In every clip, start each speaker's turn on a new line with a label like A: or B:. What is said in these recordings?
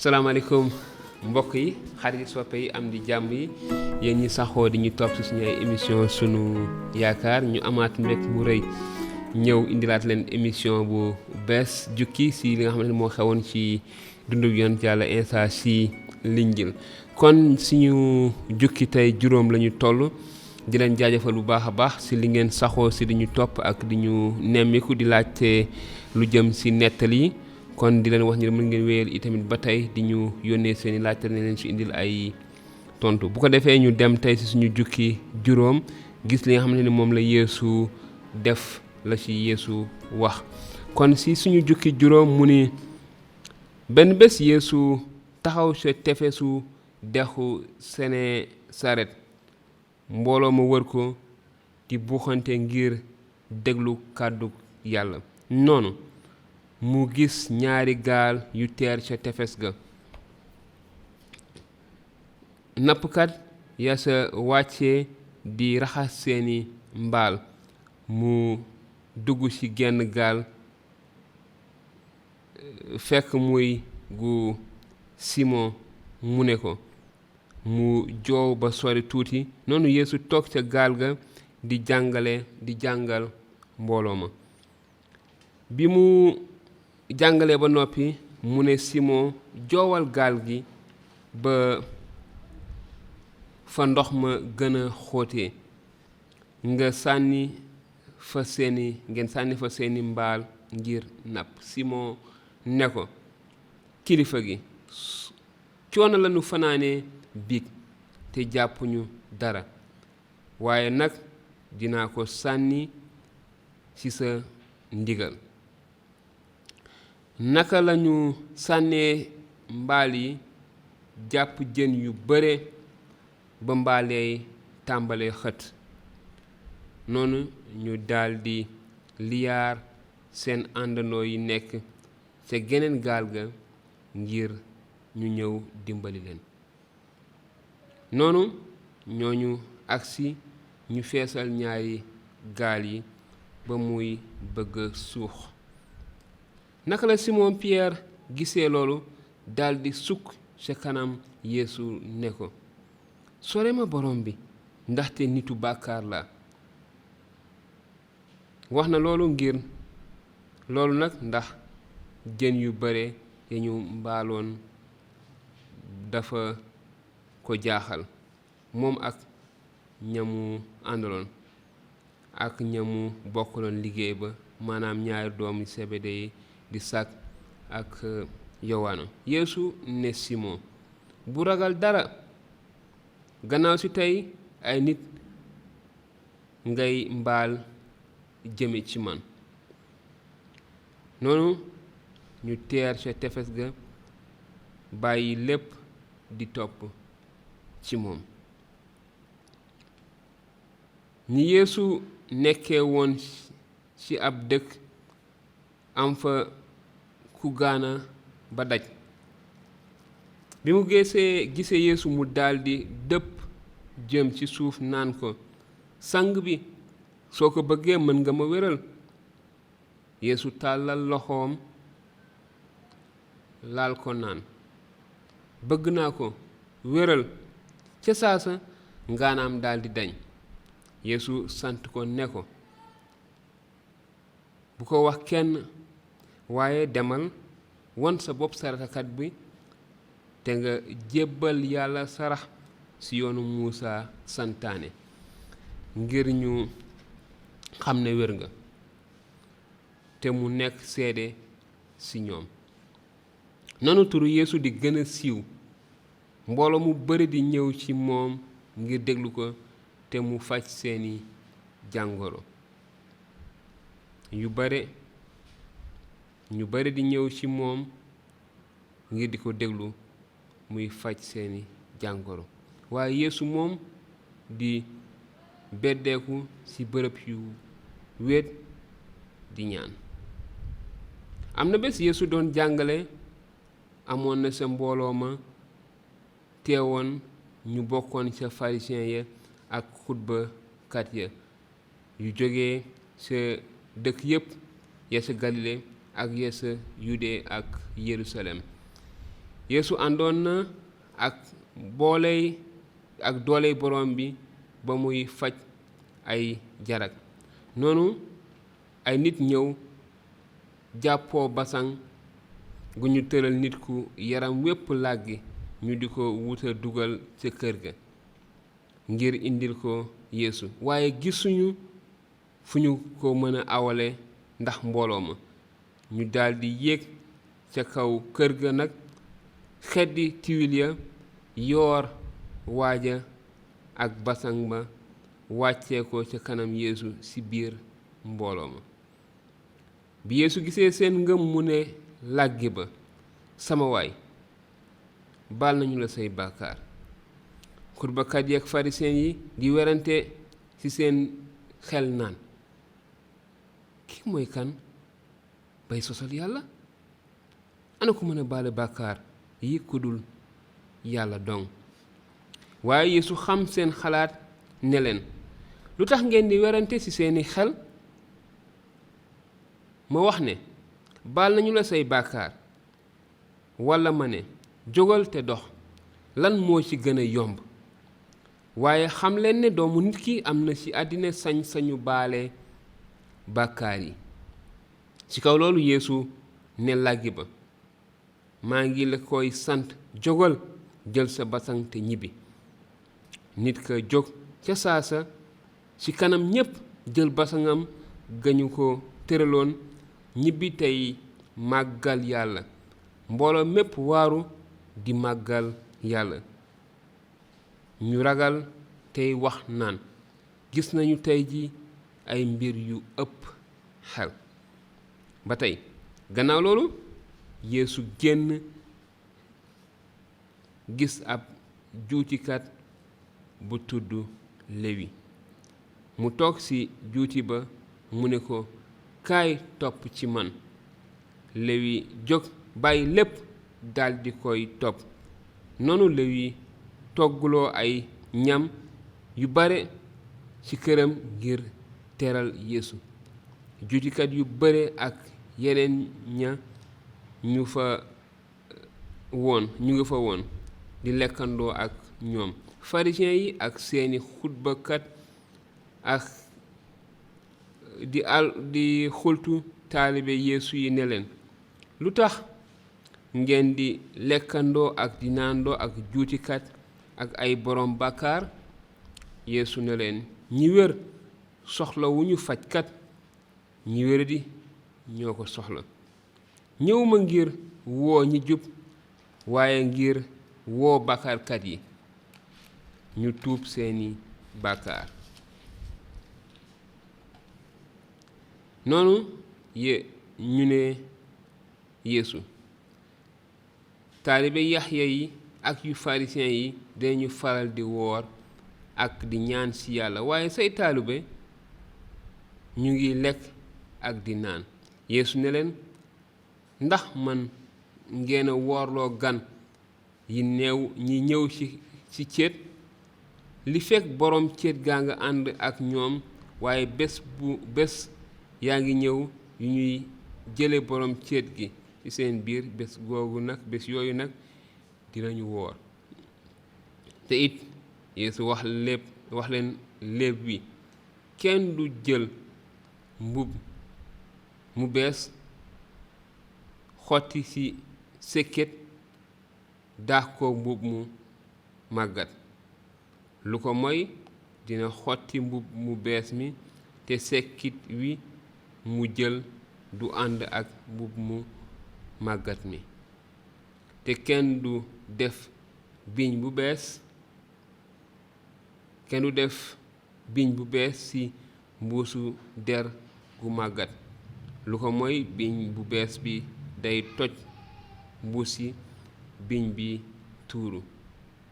A: salaamaaleykum mbokk yi xarit yi soppe yi am di jàmm yi yéen ñi saxoo di ñu topp ci suñu ay émission sunu yaakaar ñu amaat mbég mu rëy ñëw indilaat leen émission bu bees jukki si li nga xamante ne moo xewoon ci dundu yonent Yàlla Iisaa si Linjiil kon suñu jukki tey juróom la ñu toll di leen jaajëfal bu baax a baax si li ngeen saxoo si di ñu topp ak di ñu nemmiku di laajte lu jëm si nettali yi kon di leen wax ni mën ngeen wéyal itamit ba tey di ñu yónnee seeni laajte ne leen si indil ay tontu bu ko defee ñu dem tey si suñu jukki juróom gis li nga xam ne moom la Yeesu def la ci Yeesu wax kon si suñu jukki juróom mu ni benn bés Yeesu taxaw sa tefesu dexu Senesaret mbooloo ma wër ko di buuxante ngir déglu kàddug Yàlla noonu mu gis ñaari gaal yu teer ca tefes ga nappkat ya sa wàcce di raxas seeni mbaal mu dugg ci genn gaal fekk muy gu Simoŋ mu ne ko mu joow ba sori tuuti noonu Yeesu toog ca gaal ga di jàngal mbooloo ma bi mu jàngalee ba noppi mu ne Simoŋ joowal gaal gi ba fa ndox ma gën a xóotee ngeen sànni fa seeni mbaal ngir napp Simoŋ ne ko kilifa gi coono lañu fanaanee biig te jàppuñu dara waaye nag dinaa ko sànni ci sa ndigal naka lañu sànnee mbaal yi jàpp jën yu bare ba mbaalee tàmbalee xët noonu ñu daldi liyaar seen àndandoo yi nekk ca geneen gaal ga ngir ñu ñëw dimbali leen noonu ñooñu agsi ñu feesal ñaari gaal yi ba muy bëgg suux naka la Simon Pierre gisee loolu daldi sukk ca kanam Yeesu ne ko sore ma borom bi ndaxte nitu bàkkaar la wax na loolu ngir loolu nag ndax jën yu bare ya ñu mbaaloon dafa ko jaaxal moom ak ñamu àndaloon ak ñamu bokkaloon liggéey ba maanaam ñaari doomi Sebede yi di Sak ak Yowaana Yeesu ne Simon bu ragal dara gannaaw-si-tey ay nit ngay mbaal jëme ci man noonu ñu teer ca tefes ga bàyyi lépp di topp ci moom ni Yeesu nekkee woon ci ab dëkk am fa ku gaana ba daj bi mu gisee Yeesu mu daldi dëpp jëm ci suuf naan ko sang bi soo ko bëggee mën nga ma wéral Yeesu tàllal loxoom laal ko naan bëgg naa ko wéral ca saasa ngaanaam daldi dañ Yeesu sant ko ne ko bu ko wax kenn waaye demal won sa bopp saraxkat bi te nga jébbal Yàlla sarax ci yoonu Muusaa santaane ngir ñu xam ne wér nga te mu nekk seede ci ñoom noonu turu Yeesu di gën a siiw mbooloo mu bari di ñëw ci moom ngir déglu ko te mu faj seeni jàngoro ñu bare di ñëw ci moom ngir di ko déglu muy faj seeni jàngoro waaye Yeesu moom di beddeeku ci bërëb yu wéet di ñaan am na bés Yeesu doon jàngale amoon na sa mbooloo ma teewoon ñu bokkoon ca pharisien ya ak xutbakat ya yu jógee sa dëkk yépp ya sa Galile ak ya sa Yude ak Yerusalem Yeesu àndoon na ak dooley borom bi ba muy faj ay jarag. noonu ay nit ñëw jàppoo basaŋ gu ñu tëral nit ku yaram wépp làggi, ñu di ko wuta dugal ca kër ga ngir indil ko Yeesu, waaye gisuñu fu ñu ko mën a awale ndax mbooloo ma. ñu daldi yéeg ca kaw kër ga nag, xeddi tiwil ya, yoor waaja ak basaŋ ba, wàccee ko ca kanam Yeesu ci biir mbooloo ma. bi Yeesu gisee seen ngëm mu ne làggi ba, sama waay, baal nañu la say bàkkaar. xutbakat yi ak farisiyen yi di werante ci seen xel naan, kii mooy kan bay sosal Yàlla? ana ko mën a baale bàkkaar yi ku dul Yàlla dong? waaye Yeesu xam seen xalaat ne leen, lu tax ngeen di werante ci seeni xel? ma wax ne baal nañu la say bàkkaar, walla ma ne jógal te dox, lan moo ci gën a yomb? waaye xam leen ne doomu nit ki am na ci àddina sañ-sañu baale bàkkaar yi. ci kaw loolu Yeesu ne làggi ba, maa ngi la koy sant, jógal, jël sa basaŋ te ñibbi. nit ka jóg ca saasa ci kanam ñépp, jël basaŋam gañu ko tëraloon, ñibbi tey màggal Yàlla. mbooloo mépp waaru di màggal Yàlla. ñu ragal tey wax naan, gis nañu tey ji ay mbir yu ëpp xel. ba tey gannaaw loolu Yeesu génn, gis ab juutikat bu tudd Lewi. mu toog ci juuti ba, mu ne ko, kaay topp ci man. Lewi jóg bàyyi lépp daldi koy topp. noonu Lewi togguloo ay ñam yu bare ci këram ngir teral Yeesu. juutikat yu bare ak yeneen ñu nga fa woon di lekkandoo ak ñoom. farisiyen yi ak seeni xutbakat ak di xultu taalibe Yeesu yi ne leen, lu tax ngeen di lekkandoo ak di naandoo ak juutikat ak ay borom bàkkaar? Yeesu ne leen, ñi wér soxla wu ñu fajkat, ñi wéradi ñoo ko soxla. ñëwuma ngir woo ñi jub, waaye ngir woo bàkkaarkat yi ñu tuub seeni bàkkaar. noonu ñu ne Yeesu, taalibe Yaxya yi ak yu farisiyen yi dañu faral di woor ak di ñaan ci Yàlla, waaye say taalibe ñu ngi lekk ak di naan. Yeesu ne leen, ndax man ngeen a woorloo gan yi ñi ñëw ci céet, li fekk boroom céet gaa nga ànd ak ñoom, waaye bés yaa ngi ñëw yu ñuy jële boroom céet gi ci seen biir, bés yooyu nag dinañu woor. te it Yeesu wax leen léeb wi, kenn du jël mbub mu bees xotti ci sekket daax ko mbub mu màggat, lu ko mooy dina xotti mbub mu bees mi, te sekkit wi mu jël du ànd ak mbub mu màggat mi. te kenn du def biiñ bu bees ci mbuusu der gu màggat, lu ko mooy biiñ bu bees bi day toj mbuus yi, biiñ bi tuuru,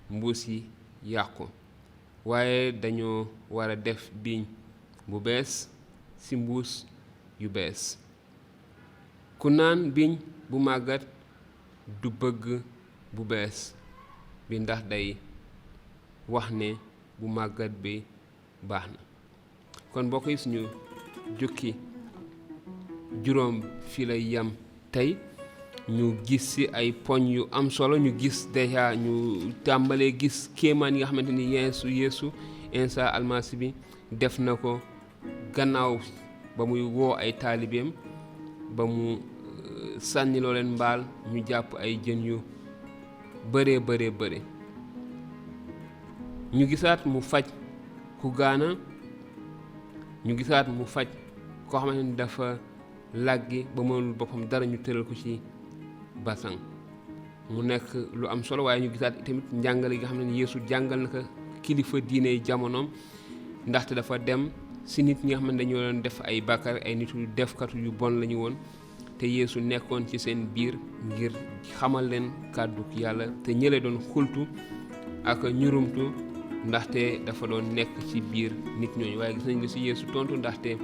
A: mbuus yi yàqu. waaye dañoo war a def biiñ bu bees ci mbuus yu bees. ku naan biiñ bu màggat du bëgg bu bees bi, ndax day wax ne bu màggat bi baax na. kon mbokk yi, suñu jukki juróom fii lay yam tey. ñu gis ci ay poñ yu am solo. ñu gis déjà ñu tàmbalee gis kéemaan yi nga xamante ni Yeesu Isa almasi bi def na ko gannaaw ba muy woo ay taalibeem ba mu sànni loo leen mbaal ñu jàpp ay jën yu bëree bëri. ñu gisaat mu faj ku gaana, ñu gisaat mu faj koo xamante ni dafa làggi ba mënul boppam dara, ñu tëral ko ci basan. mu nekk lu am solo. waaye ñu gisaat tamit njàngale yi nga xam ne Yeesu jàngal na ko kilifa diine yi jamonoom, ndaxte dafa dem si nit ñi nga xam ne dañoo doon def ay bàkkaar, ay nit yu defkatu yu bon lañu woon, te Yeesu nekkoon ci seen biir ngir xamal leen kàddug Yàlla, te ñële doon xultu ak ñurumtu ndaxte dafa doon nekk ci biir nit ñooñu. waaye gis nañ li ci Yeesu tontu, ndaxte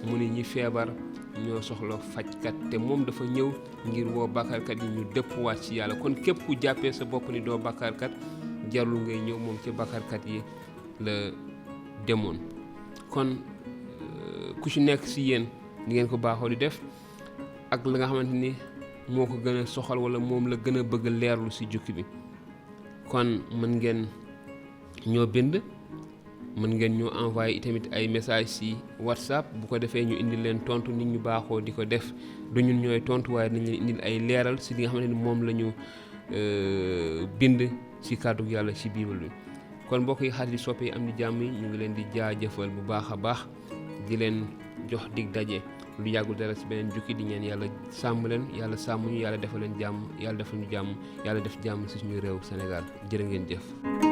A: mu ni ñi feebar ñoo soxla fajkat, te moom dafa ñëw ngir woo bàkkaarkat yi ñu dëppuwaat ci Yàlla. kon képp ku jàppee sa bopp ni doo bàkkaarkat, jarul ngay ñëw, moom ci bàkkaarkat yi la demoon. kon ku ci nekk ci yéen ni ngeen ko baaxoo di def ak la nga xamante ni moo ko gën a soxal wala moom la gën a bëgg leerlu ci jukki bi. kon mën ngeen ñoo bind, mën ngeen ñoo envoyé itamit ay message ci WhatsApp, bu ko defee ñu indil leen tontu nit ñu baaxoo di ko def. du ñun ñooy tontu, waaye dañ leen indil ay leeral ci li nga xamante ni moom la ñu bind ci kàddug Yàlla ci Bible bi. kon mbokk yi, xarit yi, soppe yi, am di jàmm yi, ñu ngi leen di jaajëfal bu baax a baax, di leen jox dig daje lu yàggul dara ci beneen jukki. di ñaan Yàlla sàmm leen, Yàlla sàmm ñu, Yàlla defal leen jàmm, Yàlla defal ñu jàmm, Yàlla def jàmm ci suñu réew Sénégal. jërë ngeen jëf.